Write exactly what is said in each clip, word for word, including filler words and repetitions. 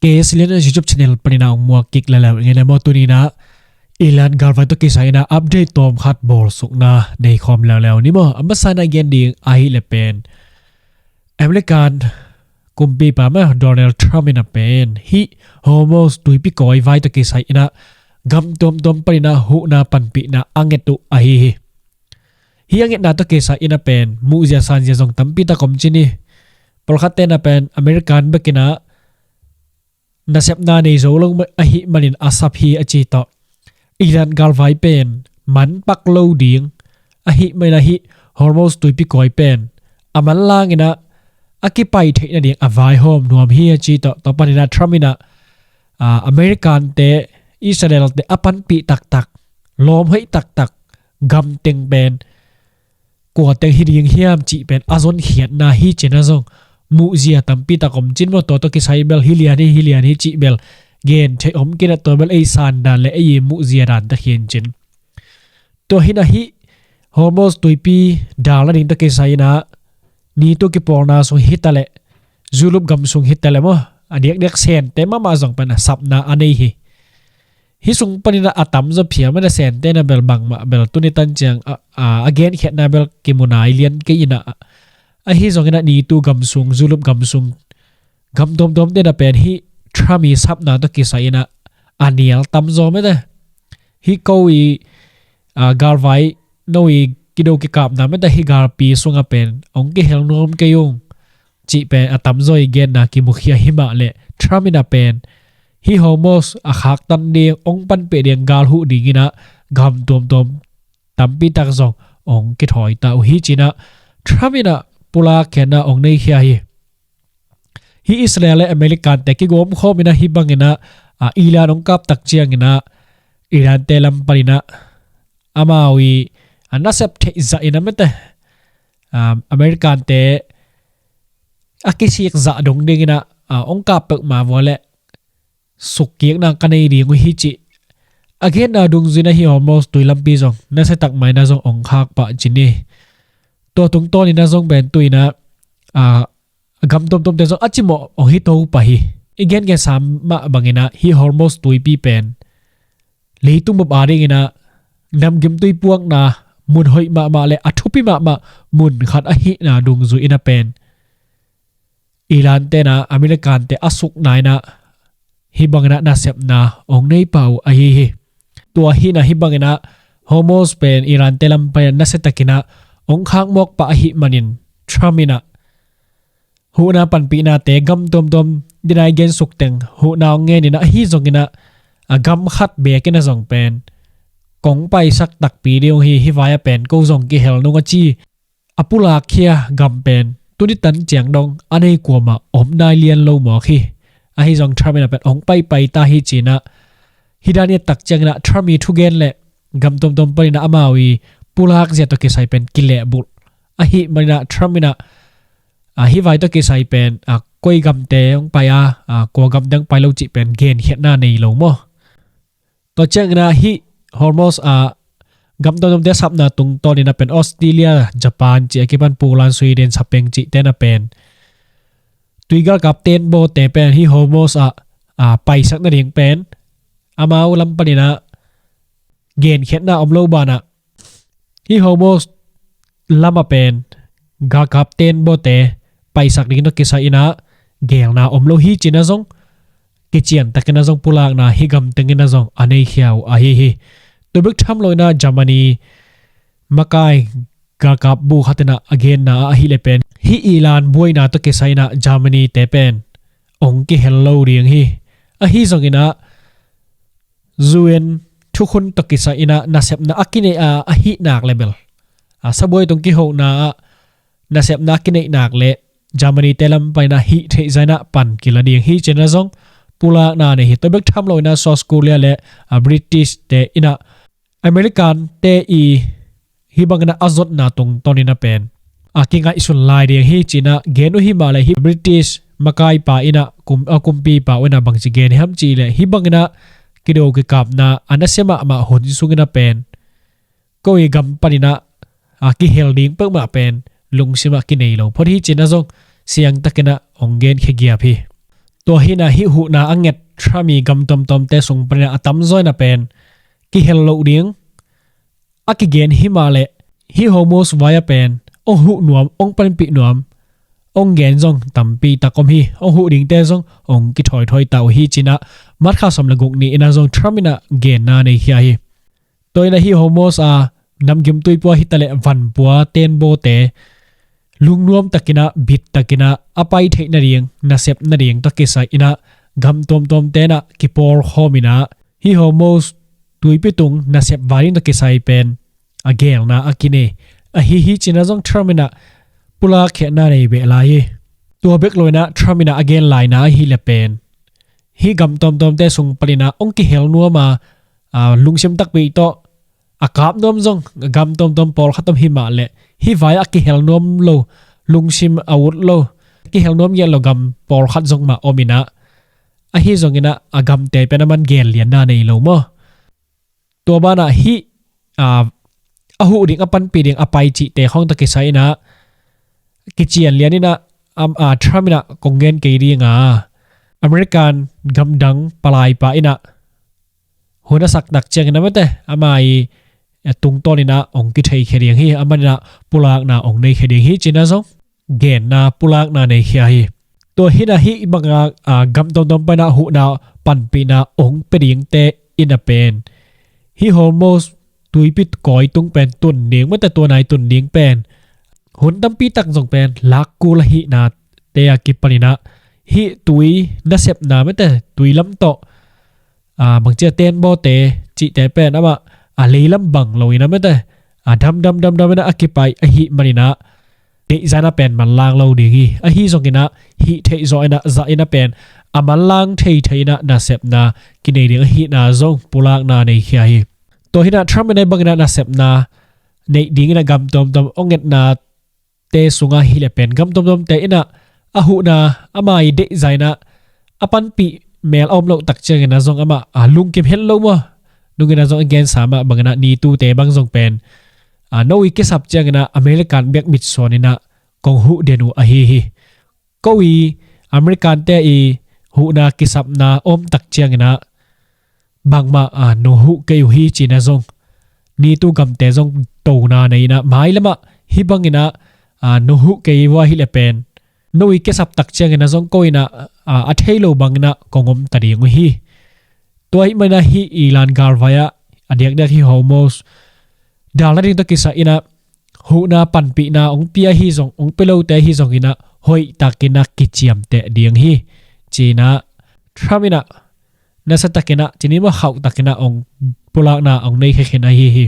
Case lian a YouTube channel panin a hong muak kik leuleu ing e maw. Tuni in a Iran galvai tawh kisai in a update tawm khat bawlsukna nei khawm leuleu ni maw. A masa in a gen ding ahih leh pen American kumpipa maw Donald Trump in a pen hih Hormuz tuipi kawivai tawh kisai in a gam tuamtuam panin a huhna panpihna a nget uh ahi hi. Hih a ngetna tawh kisai in a pen muhzia sanzia zong tampi tak om cin hi. Pawlkhatte in a pen American bek in a nasepna nei zo lo ahih manin a sap hi a ci tawh, Iran galvai pen manpak lo ding ahih manin a hih Hormuz tuipi kawi pen a manlang in a a kipai theih nading a vaihawm nuam hi a ci tawh. Tua panin a Trump in a, a, American-te, Israel-te a panpih taktak, lawm hoih taktak gam teng pen kua teng hi ding hiam cih pen a zonkhiatna hi cin a zong muhzia tampi tak om cin maw. Tua tawh kisai bel hi lian hi, hi lian hi cih bel gen theih om kei in a, tua bel ei san dan le ei muhzia dan tak hi in cin. Tua hi in a hih Hormuz tuipi dal nading tawh kisai in a ni tu kipawlna sung hi ta leh, Zulup gam sung hi ta leh maw, a diakdiak Sente mahmah zong pen a sapna a nei hi. Hih sung panin a a tamzaw phiam in a Sente in a bel bangmah bel tuni tan ciang a, a, a genkhiatna bel kimu nai lian kei in a, ahi zongin a ni tu gam sung, Zulup gam sung gam tuamtuamte in a pen hih Trump i sapna tawh kisai in a a nial tamzaw mete. Hih ko i, a, galvai no i kido kikapna mete hih galpi sung a pen hong kihel nuam kei ung cih pen a tamzaw i genna kimukhia hi mah leh Trump in a pen hih Hormuz a khaktan ding, hong panpih ding, gal huh ding in a gam tuamtuam tampi tak zong hong kithawi ta uh hi cin a Trump in a pulak khiatna hong neikhia hi. Hih Israel le American-te kigawm khawm in a hih bangin a, a, Iran hong kap tak ciangin a Iran-te lam panin a amau i a nasep theih zah in a mete, a, American-te a kisik zah dong dingin a, a, hong kap peuhmah vua leh sukkikna ka nei ding uh hi cih a genna dungzui in a hih Hormuz tui lampi zong nasia tak mah in a zong hong khak pah cin hi. Tua tungtawnin a zong pen tu in a, a, a gam tuamtuamte zong a cimawh hong hi to pah hi. I gengensa mah bangin a hih Hormuz tuipi pen leitung bup a dingin a namgimtui puakna mun hoih mahmah le a thupi mahmah mun khat ahihna dungzui in a pen Iran-te in a American-te a sukna in a hih bangin a nasepna hong nei pah uh ahi hi. Tua hi in a hih bangin a Hormuz pen Iran-te lam panin a nasia takin a hong khak mawk pah ahih manin Trump in a huhna panpihnate gam tuamtuam dina i gensuk teng huhna hong ngen in a, ahi zongin a, a gam khat beek in a zong pen kong paisak takpi ding uh hi, hih vai a pen ko zong kihel nung a ci a pulakkhia gam pen tuni tan ciang dong a nei kuamah om nai lian lo mawk hi. Ahi zong Trump in a pen hong paipai ta hi cin a, hih dan i et tak ciangin a Trump i thugen le gam tuamtuam panin a amau i pulak zia tawh kisai pen kilehbulh ahih manin a Trump in a, a, hih vai tawh kisai pen, a, koi gamte hong pai a, a, kua gamte hong pai lo cih pen genkhiatna nei lo maw. Tua ciangin a hih Hormuz, a, gam tuamtuamte sapna tungtawnin a pen Australia, Japan cih a kipan Poland, Sweden, Spain cihte in a pen tui galkap tenbawte pen hih Hormuz ah, a, paisak nading pen amau lam panin a genkhiatna om lo banah hih Hormuz lam a pen galkap tenbawte paisak ding tawh kisai in a geelna om lo hi cin a zong kician takin a zong pulakna hih gam tengin a zong a neikhia uh ahi hi. Tua bek tham lo in a Germany makai galkap bu khat in a a genna ah ahih leh pen hih Iran buaina tawh kisai in a Germany-te pen hong kihel lo ding hi. Ahi zongin a U N thukhun tawh kisai in a nasepna a kineih a, ahih nak leh bel, a, sabuai tung kihona ah nasepna a kineih nak leh Germany-te lam panin a hih theih zah in a pan kila ding hi cin a zong pulakna nei hi. Tua bek tham lo in a South Korea le, a, British-te in a American-te i hih bangin a a zotna tungtawnin a pen a kingaihsun lai ding hi cin a gen uh hi mah leh hih British makaipa in a kum, a kumpipa uh in a bangci gen hiam cih leh hih bangin a kido kikapna a nasia mahmah hun sungin a pen ko i gam panin a, a, kihel ding peuhmah pen lungsim ah kinei lo phot hi cin a zong siangtakin a hong genkhia giap hi. Tua hi-in ah hih huhna a nget Trump i gam tuamtuamte sung panin ah a tamzaw in ah pen kihel loh ding a kigen hi mah leh, hih Hormuz vai ah pen hong huh nuam, hong panpih nuam, hong gen zong tampi tak om hi. Hong huh dingte zong hong kithawithawi ta uh hi, ci-in ah March kha sawm le guk ni-in ah zong Trump in ah genna nei khia hi. Tua hi-in ah hih Hormuz a namgimtui pua hi ta leh vanpua tenbawte lungnuam takin ah, bit takin ah a pai theih nading, nasep nading tawh kisai-in ah gam tuamtuamte in ah kipawlkhawm in ah hih Hormuz tuipi tung nasep vai ding tawh kisai pen a gelna a kinei ahi hi, ci-in ah zong Trump in ah pulak khiatna nei beh lai hi. Tua bek lo-in ah Trump in ah a gen laina ahih leh pen hih gam tuamtuamte sung panin ah hong kihel nuam a, a, lungsim takpi tawh a kap nuam zong gam tuamtuam pawlkhat om hi mah leh, hih vai ah a kihel nuam lo, lungsim a ut lo, kihel nuam ngiat lo gam pawlkhat zong mah om in ah, ahi zongin ah a gamte pen a man gen lianna nei lo maw? Tua banah hih, a, a huh ding, a panpih ding, a pai cihte khawng tawh kisai-in ah kician lian in ah, am, a, Trump in ah kong gen kei ding a, American gamdang palaipa in ah hun a sak tak ciangin ah mate, ama i, a, tungtawn in ah hong kitheikhia ding hi, a man in ah pulakna hong neikhia ding hi, ci-in ah zong genna, pulakna nei khia hi. Tua hi-in ah hih bangah, a, gam tuamtuam panin ah huhna panpihna hong pia dingte in ah pen hih Hormuz tuipi kawi tung pen tun ding, mate, tua nai tun ding pen hun tampi tak zong pen lak kul ahihnate a kipanin ah hih tui nasepna, mate, tui lam tawh, a, bangci a tenbawte cihte pen amah a leilam bang lo-in ah, mate, a damdam damdam in ah a kipai ahih manin ah deihzah in ah pen manlang lo ding hi. Ahi zongin ah hih theih zawh in ah, zah in ah pen a manlang theithei in ah nasepna kinei ding ahihna zong pulakna nei khia hi. Tua hi-in ah Trump in ah hih bangin ah nasepna neih dingin ah gam tuamtuam hong ngetnate sungah hi leh pen gam tuamtuamte in ah a huhna, ama i deihzah in ah a panpih mel a om loh tak ciangin ah zong amah, a, lungkim het lo maw? Nungin ah zong a gensa mah bangin ah nitute bang zong pen, a, no i kisap ciangin ah American bek mitsuan in ah kong huh den uh ahi hi. Ko i Americante i huhna kisapna om tak ciangin ah bangmah, a, nong huh kei uh hi, ci-in ah zong nitu gamte zong tona nei in ah mailam ah hih bangin ah, a, nong huh kei uh ahih leh pen no i kisap tak ciangin ah zong ko in ah, a, a thei lo bangin ah kong om ta ding uh hi. Tua ahih manin ah hih Iran galvai ah a diakdiak hih Hormuz dal nading tawh kisai-in ah huhna panpihna hong pia ahi zong, hong pia lote ahi zongin ah hoih takin ah kiciamteh ding hi, ci-in ah Trump in ah nasa takin ah, ci ni maw, khauh takin ah hong pulakna hong neikhia khin ahi hi.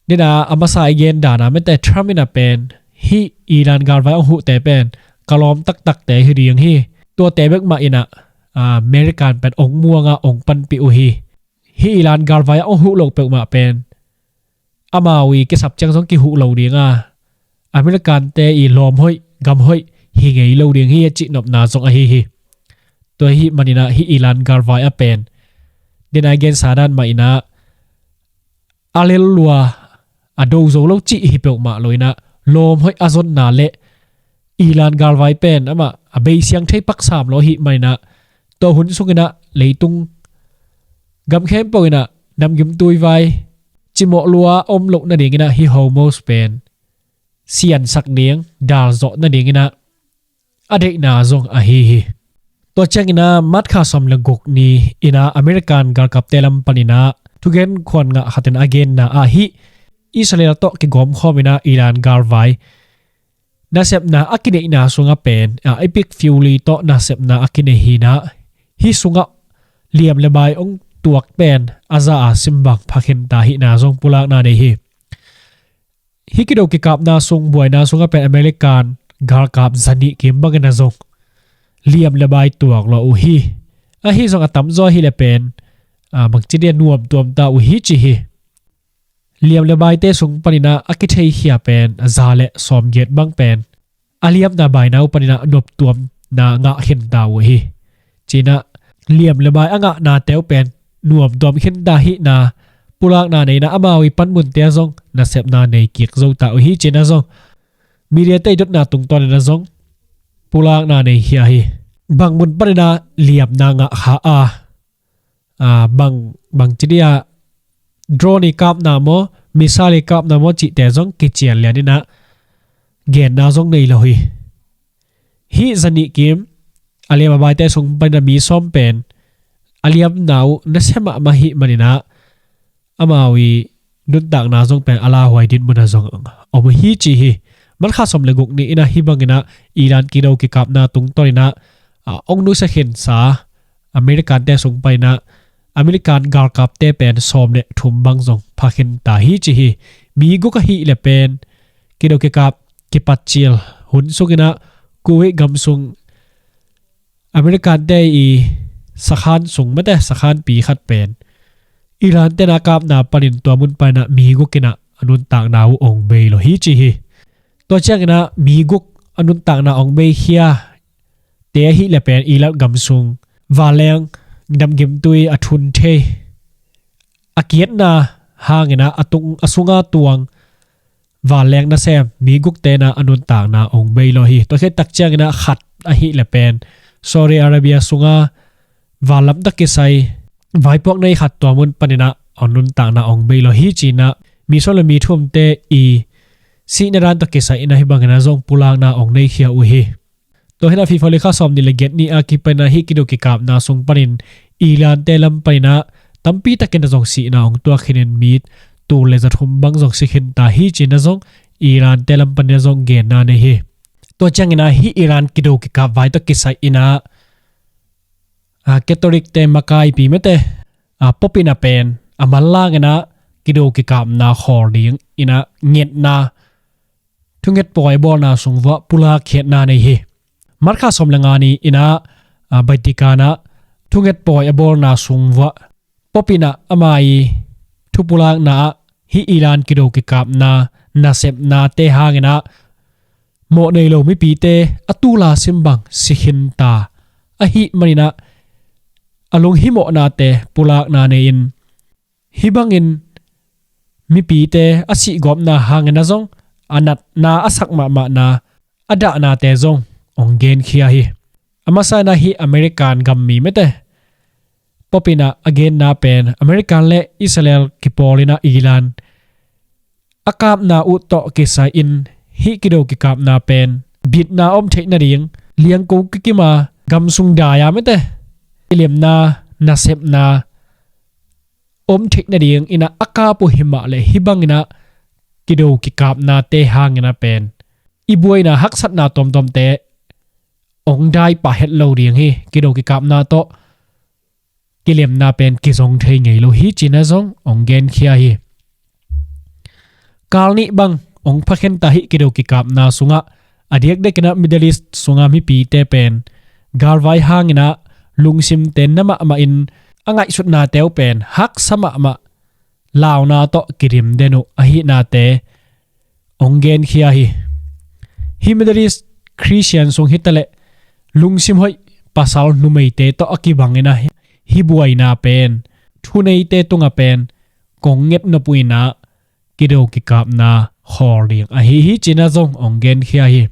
Nidang a masa i gen dan ah, mate, Trump in ah pen hih Iran galvai hong huhte pen ka lawm taktakte hi ding hi. Tuate bek mah in ah, a, American pen hong muang a hong panpih uh hi. Hih Iran galvai hong huh lo peuhmah pen amau i kisap ciang zong kihuh lo ding a, Americante i lawm hoih, gam hoih hi ngei lo ding hi, a cihnopna zong ahi hi. Tua ahih manin ah hih Iran galvai ah pen, den a i gensa dan mah in ah, a lel lua, a do zo lo cih hi peuhmah lo-in ah, lawm hoih a zonna le Iran galvai pen amah a beisiang thei pak sam lo ahih manin ah, tua hun sungin ah leitung gam khempeuh in ah namgimtui vai cimawh lua om loh nadingin ah hih Hormuz pen siansak ding, dal zawh nadingin ah a deihna zong ahi hi. Tua ciangin ah March kha sawm le guk ni-in ah American galkapte lam panin ah thugen khuan ngah khat in a genna ah hih Israel tawh kigawmkhawm in ah Iran galvai nasepna a kineihna sungah pen, a, Epic Fury tawh nasepna a kinei hi-in ah, hih sungah liam le bai hong tuak pen a za a simbang pha khin ta ahihna zong pulakna nei hi. Hih kido kikapna sung, buaina sungah pen American galkap zanih kim bangin ah zong liam le bai tuak lawh uh hi. Ahi zong a tamzaw ahih leh pen, a, bangci dia nuamtuam ta uh hi, ci hi. Liam le baite sung panin ah a kitheikhia pen a za le sawmgiat bang pen a liamna baina uh panin ah noptuamna ngah khin ta uh hi, ci-in ah liam le bai a ngahnate uh pen nuamtuam khin ta ahihna pulakna nei-in ah amau i panmunte ah zong nasepna nei kik zo ta uh hi, ci-in ah zong mediate i dotna tungtawnin ah zong pulakna nei khia hi. bang mun paninah liamna ngah kha a, a, bang, bang ci dia, drone i kapna maw, missile i kapna maw cihte zong kician lianinah genna zong nei lo hi. Hih zanih kim a liam a baite sung paninah mi sawm pen a liamna uh nasia mahmah hih maninah amau i nuntakna zong pen a lauhuai dinmun a zong om hi ci hi. March kha sawm le guk ni inah hih banginah Iran kido kikapna tungtawninah a ong nusia khinsa American te sung paninah American galkapte pen sawm le thum bang zong pha khinta hi ci hi. Mi guk ahih le pen kido kikap kipatcil hun sunginah Kuwait gam sung American te i sakhan sung mate sakhanpi khat pen Iran tenah kapna panin tua mun paninah mi guk inah a nuntakna uh ong bei lo hi ci hi. Tua cianginah mi guk a nuntakna ong bei khia te ahih le pen Iran gam sung vanleng damgimtui a thun thei a kiatna hanginah a tung a sunga tuang vanleng nasem mi guk tenah a nuntakna ong bei lo hi. Tua khit tak cianginah khat ahih le pen Saudi Arabia sunga vanlam tawh kisai vaipuak nei khat tua mun paninah a nuntakna ong bei lo hi cinah mi sawm le mi thumte i sihna dan tawh kisai inah hih banginah zong pulakna ong nei khia uh hi. Tua hinah FIFA li kha sawm nih le giat ni a kipanah hih kido kikapna sung panin Iran te lam paninah tampi takin a zong sihna ong tuak khinin mi tul le zathum bang zong si khinta hi cinah zong Iran te lam paninah zong genna nei hi. Tua cianginah hih Iran kido kikap vai tawh kisai inah a, Catholic te makaipi mate a, Pope inah pen a manlanginah kido kikapna khawl dinginah ngetna thunget pawi a bawlna sung vuah pulak khiatna nei hi. March kha sawm le nga ni inah a, Vatican ah thunget pawi a bawlna sung vuah Pope inah ama i thupulakna ah hih Iran kido kikapna nasepnate hanginah mawh nei lo mipite a tula sim bang si khinta ahih maninah a lunghimawhnate pulakna nei-in hih bangin mipite a sihgawpna hanginah zong a natna a sak mahmahna a dahnate zong ong genkhia hi. A masa inah hih American gammi mate Pope inah a genna pen American le Israel kipawlinah Iran a kapna uh tawh kisai in hih kido kikapna pen bitna om theih nading liangko kikima gam sung dai-a mate kilemna nasepna om theih nading inah a kap uh himah le hih banginah kido kikapnate hanginah pen i buaina haksatna tuamtuamte ong dai pah het lo ding hi. Kido kikapna tawh kilemna pen kizong thei ngei lo hi cinah zong ong genkhia hi. Kal nih bang ong pha khinta hih kido kikapna sungah a diakdiakinah Middle East sunga mipite pen galvai hanginah lungsimte na mahmah in a ngaihsutnate uh pen haksa mahmah launa tawh kidim den uh ahihnate ong genkhia hi. Hih Middle East Christian sung hitaleh lungsim hoih pasal numeite tawh a kibanginah hih buaina pen thuneite tungah pen kong ngetnop uh inah kido kikapna khawl ding ahi hi cinah zong ong genkhia hi.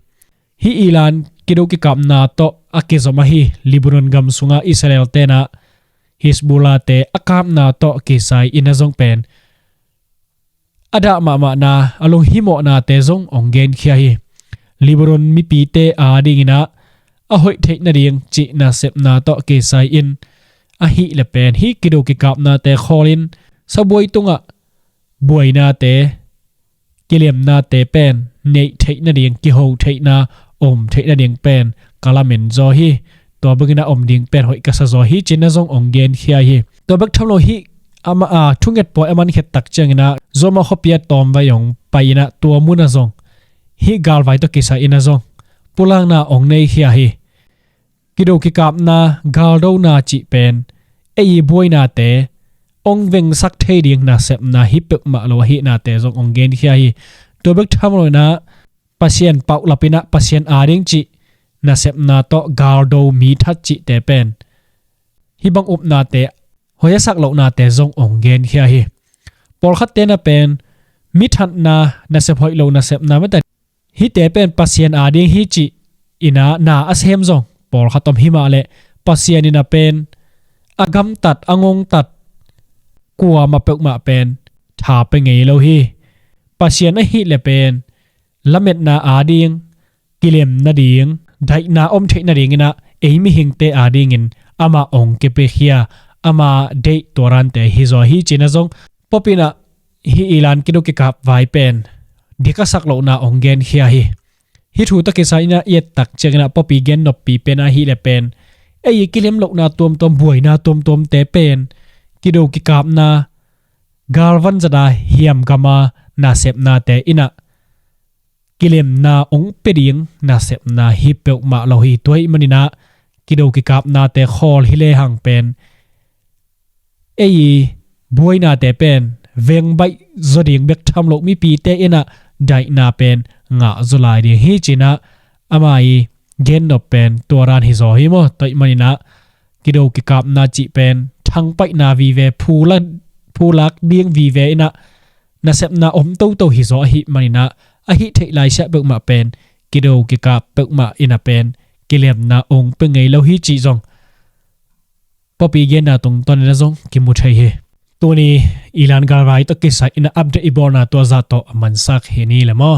Hih Iran kido kikapna tawh a kizom ahi Lebanon gam sungah Israel tenah Hezbollah te a kapna tawh kisai inah zong pen a dah mahmahna a lunghimawhnate zong ong genkhia hi. Lebanon mipite adinginah a hoih theih nading cih nasepna tawh kisai in ahih le pen hih kido kikapnate khawlin sabuai tungah buainate kilemnate pen neih theih nading kiho theihna om theih nading pen ka lamen zaw hi. Tua banginah om ding pen hoih ka sa zaw hi cinah zong ong genkhia hi. Tua bek tham lo hih amah a thunget pawi a man khet tak cianginah Roma khuapi ah tawmvai ong pai inah tua munah zong hih galvai tawh kisai inah zong pulakna ong nei khia hi. Kido kikapna galdona cih pen ei i buainate ong vengsak thei ding nasepna hi peuhmah lo ahihnate zong ong genkhia hi. Tua bek tham lo inah Pasian pauhlap inah Pasian ading cih nasepna tawh galdo mi that cihte pen hih bang upnate hoih a sak lohnate zong ong genkhia hi. Pawlkhatte na pen mi thatna nasep hoih lo nasepna mate hihte pen Pasian ading hi cih inah na a sem zong pawlkhat om himah leh Pasian in a pen a gamtat, a ngongtat kuamah peuhmah pen tha pe ngei lo hi. Pasian ahih leh pen lametna ading, kilem nading, daihna om theih nadingin ah ei mihingte adingin amah ong kipiakhia, ama deih tuarante hi zaw hi ci-in ah zong Pope in ah hih Ilan kido kikap vai pen dik a sak lohna ong genkhia hi. Hih thu tawh kisai in ah i et tak ciangin ah Pope i gen noppi pen ahih leh pen ei kilem lohna tuamtuam, buaina tuamtuamte pen kido kikapna, galvan zat a hiam gam a nasepnate in ah kilemna ong pia ding nasepna hi peuhmah lo hi. Tua ahih manin ah kido kikapnate khawl hi lehang pen ei buainate pen veng baih zaw ding bek tham lo, mipite in ah daihna pen ngah zaw lai ding hi ci-in ah ama i gen nop pen tua dan hi zaw hi maw. Tua ahih manin ah kido kikapna cih pen thangpaihna vive, phulak, phulak ding vive in ah nasepna om toto hi zaw ahih manin ah, ahih theih laisiah peuhmah pen kido kikap peuhmah in ah pen kilemna ong pia ngei lo hi cih zong Pope i genna tungtawn in ah zong kimu thei hi. Tuni Ilan galvai tawh kisai in ah update i bawlna tua zah tawh a mansak hi ni le maw.